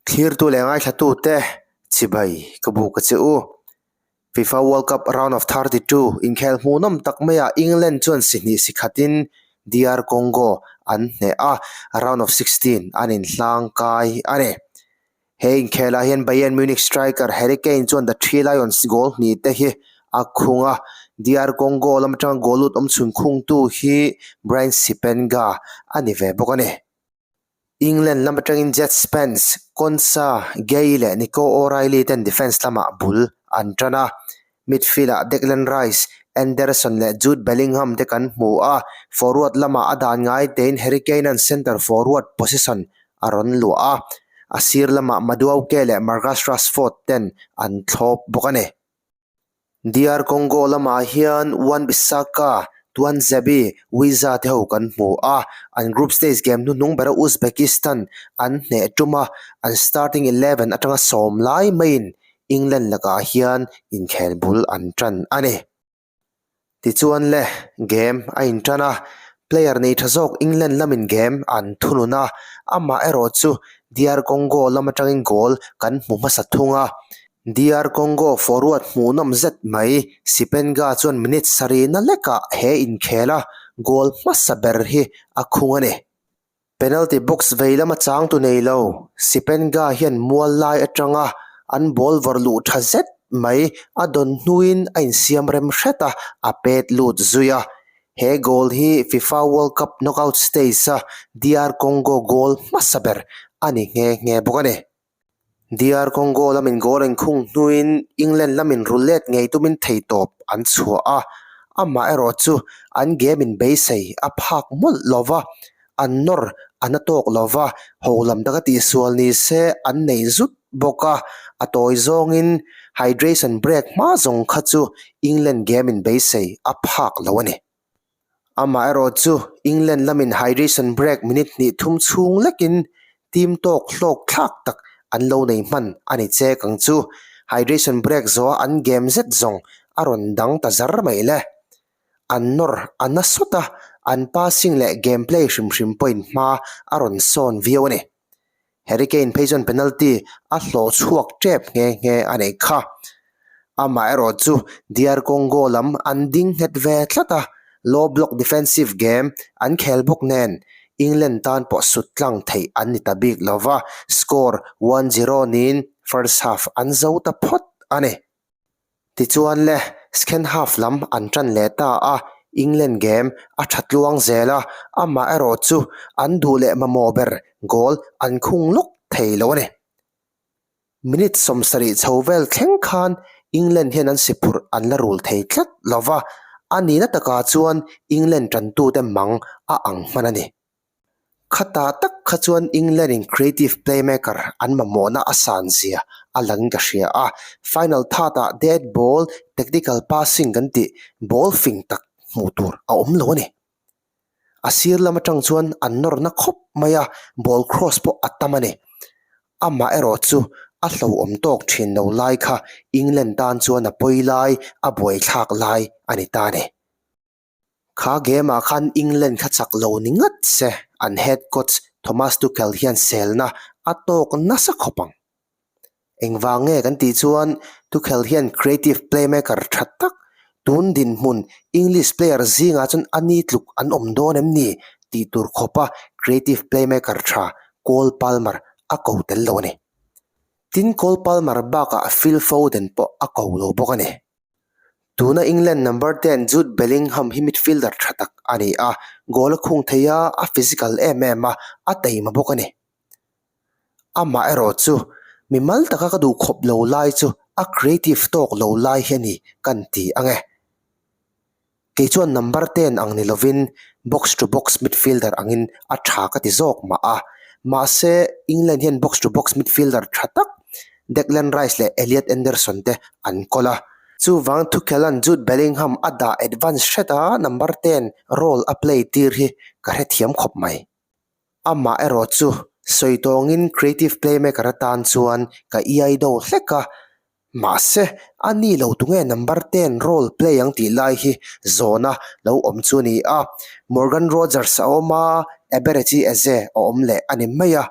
Thlirtu leh ngaithlatute chibai ka buk a che u. FIFA World Cup Round of 32 inkhel hmuhnawm tak maiah England chuan si hnih si khatin DR Congo an hneh a, Round of 16 an inhlang kai a ni. He inkhelah hian Bayern Munich striker Harry Kane chuan The Three Lions goal hnih te hi a khung a, DR Congo lam atanga goal lut awm chhun khungtu hi Brian Cipenga a ni ve bawk a ni. England lam atangin Djed Spence, Konsa, Gueye leh Nico O'Reilly ten defence lamah bul an tan a, midfield-ah Declan Rice, Anderson leh Jude Bellingham te kan hmu a, forward lamah a dan ngai tein Harry Kane-a'n centre forward position a rawn luah a, a sir lamah Madueke leh Marcus Rashford ten an thlawp bawk a ni. DR Congo lamah hian Wan-Bissaka, Tuanzebe, Wiza te ho kan hmu a, an group stage game hnuhnung bera Uzbekistan an hneh tum a, an starting 11 atanga sawm lai maiin England lakah hian inkhel bul an tan a ni. Tichuan le, game a intan a, player nei tha zawk England lamin game an thunun a, amah erawh chu DR Congo lam atangin goal kan hmu hmasa thung a. DR Congo forward hmuhnawm zet mai Sipenga chuan minute sarihna lekah he inkhel a, goal hmasa ber hi a khung a ni. Penalty box vei lama changtu nei lo, Sipenga hian mual lai atanga an ball vawrh luh tha zet mai a dawn hnuin a insiam rem hret a, a pet lut zui a. He goal hi FIFA World Cup knockout stage-a DR Congo goal hmasa ber a ni nghe nghe bawk a ni. DR Congo lamin goal an khung hnuin England lamin roulette ngei tumin theitawp an chhuah a, amaherawh chu an game in beisei a phak mawlh lo va, an nawr a na tawk lo va, ho lam taka tihsual ni se an nei zut bawk a, a tawi zawngin hydration break hma zawng kha chu England game in beisei a phak lo a ni. Amaherawh chu England lamin hydration break minute hnih thum chhung lekin team tawk hlawk thlak tak an lo nei hman a ni chek ang chu. Hydration break zawha an game zet zawng a rawn dang ta zar mai le. An nawr a na sawt a, an passing leh game play hrim hrim pawhin hma a rawn sawn viau a ni. Harry Kane phei chuan penalty a hlawh chhuak tep nghe nghe a nei kha. Amaherawh chu DR Congo lam an ding nghet ve tlat a, low block defensive game an khel bawk nen England tan pawh sut tlang theih an ni ta bik lo va, score 1-0 niin first half an zo ta phawt a ni. Tichuan le, second half lam an tan leh ta a, England game a tha tluang zel a, amah erawh chu an duh leh mamawh ber goal an khung lawk thei lo a ni. Minute 70 chho vel thleng khan England hian an siphurh an la rul thei tlat lo va, a nihna takah chuan England tantute mang a ang hman a ni. Khatah tak kha chuan England in creative playmaker an mamawhna a san zia a langin ka hria a, final third ah dead ball, tactical passing kan tih ball fing tak hmuh tur a awm lo a ni. A sir lam atang chuan an nawr na khawp mai a, ball cross pawh a tam a ni. Amah erawh chu a hlauhawm tawk thin lo lai kha England tan chuan a pawi lai, a buaithlak lai a ni ta a ni. Kha game-ah khan England kha chak lo ni ngat se an head coach Thomas Tuchel hian selna a tawk nasa khawp ang. Engvang nge kan tih chuan Tuchel hian creative playmaker tha tak tun dinhmun English player zingah chuan a ni tluk an awm dawn em ni tih tur khawpa creative playmaker tha Cole Palmer a ko tel lo a ni. Tin Cole Palmer bakah Phil Foden pawh a ko lo bawk a ni. Tuna England number 10 Jude Bellingham hi midfielder tha tak a ni a, goal a khung thei a, a physical em em a, a taima bawk a ni. Amah erawh chu mimal taka ka duh khawp lo lai chu a creative tawk lo lai hi a ni kan ti ang e. Kei chuan number 10 ang ni lovin box to box midfielder angin a tha ka ti zawk mah a, mahse England hian box to box midfielder tha tak Declan Rice leh Elliot Anderson te an kawl a. Chuvang Tuchel-a'n Jude Bellingham a dah advance hret a, number 10 role a play tir hi ka hrethiam khawp mai. Amah erawh chu sawi tawngin creative playmaker atan chuan ka iai do hlek a, mahse a ni lo tunge number 10 role play ang tih lai hi zawna lo awm chu a ni a, Morgan Rogers a awm a, Eberechi Eze a awm leh a ni mai a.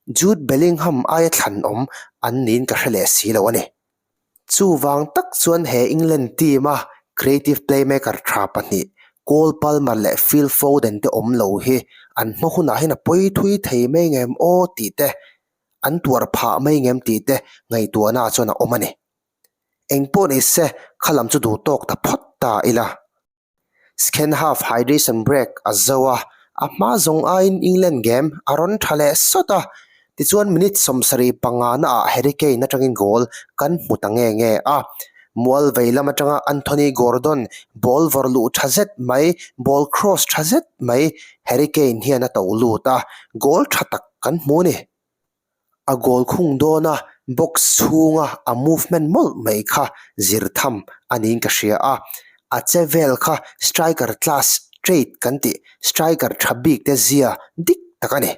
Jude Bellingham aia thlanawm an niin ka hre leh si lo a ni. Chuvang tak chuan he England team-a creative playmaker tha pahnih Cole Palmer leh Phil Foden te awm lo hi an hma hunah hian a pawi thui thei mai ngem aw tih te, an tuar phah mai ngem tih te ngaihtuahna chuan a awm a ni. Engpawh ni se kha lam chu duh tawk ta phawt ta ila. Second half hydration break a zo a, a hma zawng aiin England game a rawn tha leh sawt a, tichuan minute 75 naah Harry Kane atangin goal kan hmu ta nge nge a. Mual vei lam atanga Anthony Gordon ball vawrh luh tha zet mai, ball cross tha zet mai Harry Kane hian a to lut a, goal tha tak kan hmu a ni. A goal khung dawn a, box chhunga a movement mawlh mai kha zir tham a niin ka hria a. A che vel kha striker class trait kan tih striker tha bik te zia dik tak a ni.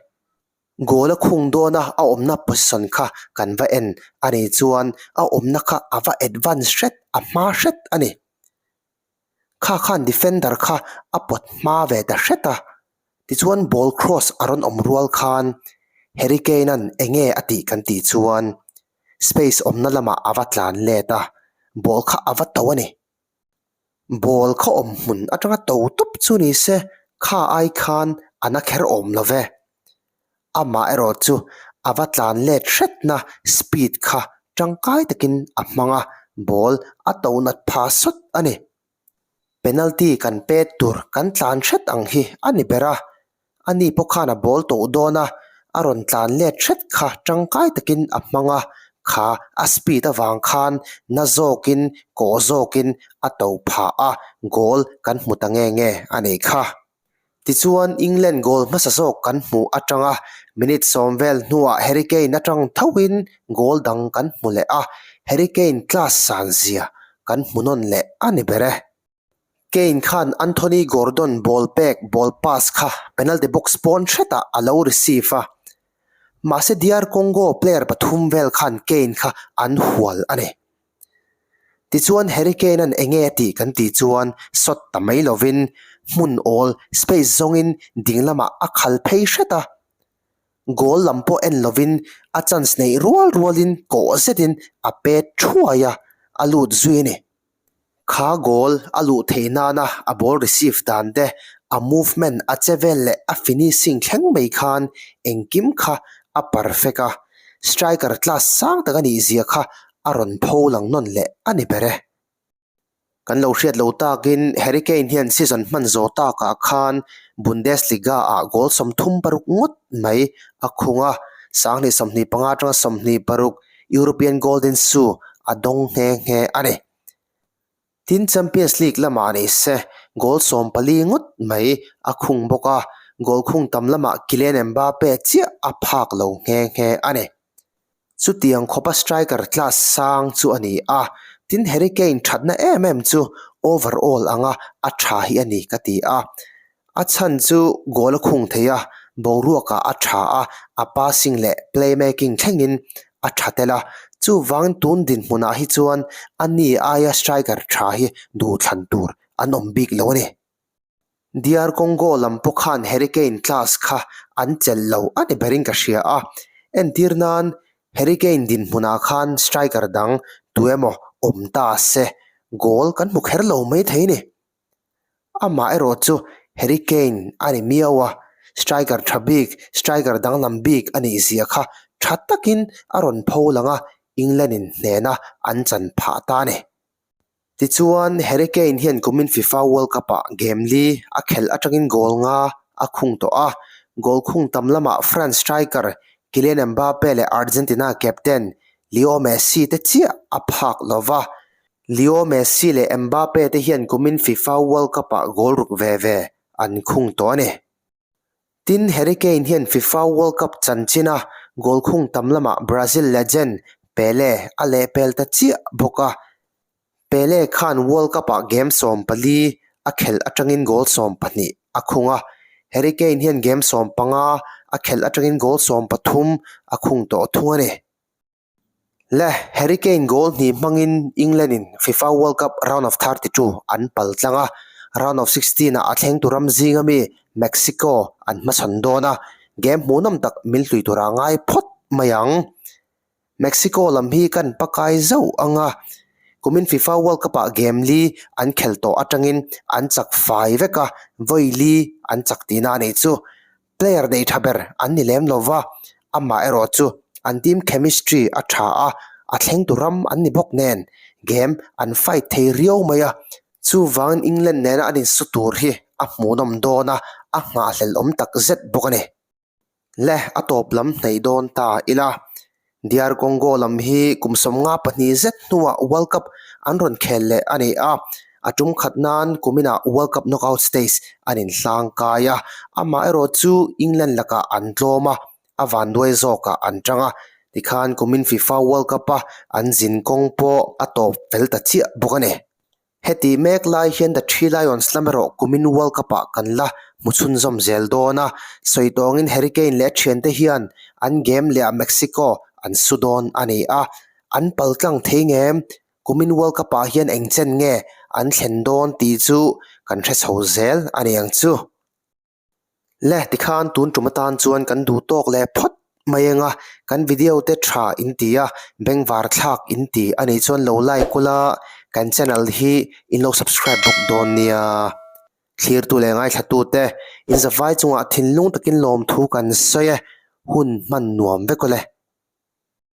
Goal a khung dawn a a awmna position kha kan va en a nih chuan a awmna kha a va advance hret a hma hret a ni. Kha khan defender kha a pawt hma ve ta hret a. Tichuan ball cross a rawn awm rual khan Harry Kane-a'n enge a tih kan tih chuan space awmna lamah a va tlan let a, ball kha a va to a ni. Ball kha awm hmun atanga to tawp chu ni se kha ai khan a na kher awm lo ve. Amah erawh chu a va tlan let hretna speed kha tangkai takin a hmang a, ball a to nat pha sawt a ni. Penalty kan pet tur kan tlan hret ang hi a ni ber a, ani pawh khan a ball tawh dawn a, a rawn tlan let hret kha tangkai takin a hmang a, kha a speed avang khan na zawkin kawh zawkin a to phah a, goal kan hmu ta nge nge a nih kha. Tichuan England goal hmasa zawk kan hmuh atanga minute sawm vel hnuah Harry Kane atang thoin goal dang kan hmu leh a, Harry Kane class san zia kan hmu nawn leh a ni ber e. Kane khan Anthony Gordon ball pek ball pass kha penalty box pawn hretah a lo receive a, mahse DR Congo player pathum vel khan Kane kha an hual a ni. Tichuan Harry Kane-a'n enge a tih kan tih chuan sawt ta mai lovin hmun awl, space, zawngin ding lamah a khal phei hret a. Goal lam pawh en lovin a chance neih rual rualin kawh zetin a pet thuai a, a lut zui a ni. Kha goal a luh theih nana a ball receive dan te, a movement a che vel leh a finishing thleng mai khan engkim kha a perfect a, striker class sang tak a nih zia kha a rawn pho lang nawn leh a ni ber e. Kan lo hriat lo takin Harry Kane hian season hman zawh takah khan Bundesliga-ah goal 36 ngawt mai a khung a, 2025 atanga 26 European Golden Shoe a dawng nghe nghe a ni. Tin, Champions League lamah ni se goal 14 ngawt mai a khung bawk a, goal khung tam lamah Kylian Mbappe chiah a phak lo nghe nghe a ni. Chutiang khawpa striker class sang chu a ni a, tin Harry Kane thatna em em chu overall anga a tha hi a ni ka ti a. A chhan chu goal a khung thei a, boruakah a tha a, a passing leh playmaking thlengin a tha tel a, chuvangin tun dinhmunah hi chuan a ni aia striker tha hi duhthlan tur an awm bik lo a ni. DR Congo lam pawh khan Harry Kane class kha an chelh lo a ni berin ka hria a, entir nan Harry Kane dinhmunah khan striker dang tu emaw awm ta se goal kan hmu kher lo mai thei ni. Amah erawh chu Harry Kane a ni miau a, striker tha bik, striker danglam bik a nih zia kha tha takin a rawn pho lang a, England in hnena an chan phah ta a ni. Tichuan, Harry Kane hian kumin FIFA World Cup-ah game li a khelh atangin goal nga a khung tawh a, goal khung tam lamah France striker Kylian Mbappe leh Argentina captain Leo Messi te chiah a phak lo va. Leo Messi leh Mbappe te hian kumin FIFA World Cup-ah goal ruk ve ve an khung tawh a ni. Tin, Harry Kane hian FIFA World Cup chanchina goal khung tam lamah Brazil legend Pele a lehpel ta chiah bawk a. Pele khan World Cup-ah game 14 a khelh atangin goal 12 a khung a, Harry Kane hian game 15 a khelh atangin goal 13 a khung tawh thung a ni. Le, Harry Kane goal hnih hmangin England-in FIFA World Cup round of 32 an pal tlang a, round of 16-ah a thleng tur ram zinga mi Mexico an hmachhawn dawn a. Game hmuhnawm tak min hlui tura ngai phawt mai ang. Mexico lam hi kan pakai zauh ang a, kumin FIFA World Cup ah game li an khel tawh atangin an chak fai vek a, vawi li an chak tihna a nih chu. Player nei tha ber an ni lem lo va, amah erawh chu an team chemistry a tha a, a thlengtu ram an ni bawk nen game an fight thei riau mai a. Chuvangin England nena an insu tur hi a hmuhnawm dawn a, a nghahhlelhawm tak zet bawk a ni. Le, a tawp lam hnaih dawn ta ila. DR Congo lam hi kum 52 zet hnuah World Cup an rawn khel leh a ni a, a tum khat nan kuminah World Cup knockout stage an inhlang kai a, amaherawh chu England lakah an tlawm a, a vanduai zawkah an tang a, tikhan kumin FIFA World Cup-a an zin kawng pawh a tawp fel ta chiah bawk a ni. Heti mek lai hian The Three Lions lam erawh kumin World Cup-ah kan la hmu chhunzawm zel dawn a, sawi tawngin Harry Kane leh a thiante hian an game lehah Mexico an su dawn a ni a, an paltlang thei ngem? Kumin World Cup-ah hian eng chen nge an thlen dawn tih chu kan hre chho zel a ni ang chu. Le tikhan tun tum atan chuan kan duh tawk leh phawt mai eng a, kan video te tha in ti a, bengvar thlak in ti a nih chuan lo like ula, kan channel hi in lo subscribe bawk dawn nia. Thlirtu leh ngaithlatu te in zavai chungah thinlung takin lawmthu kan sawi e, hun hman nuam vek awle.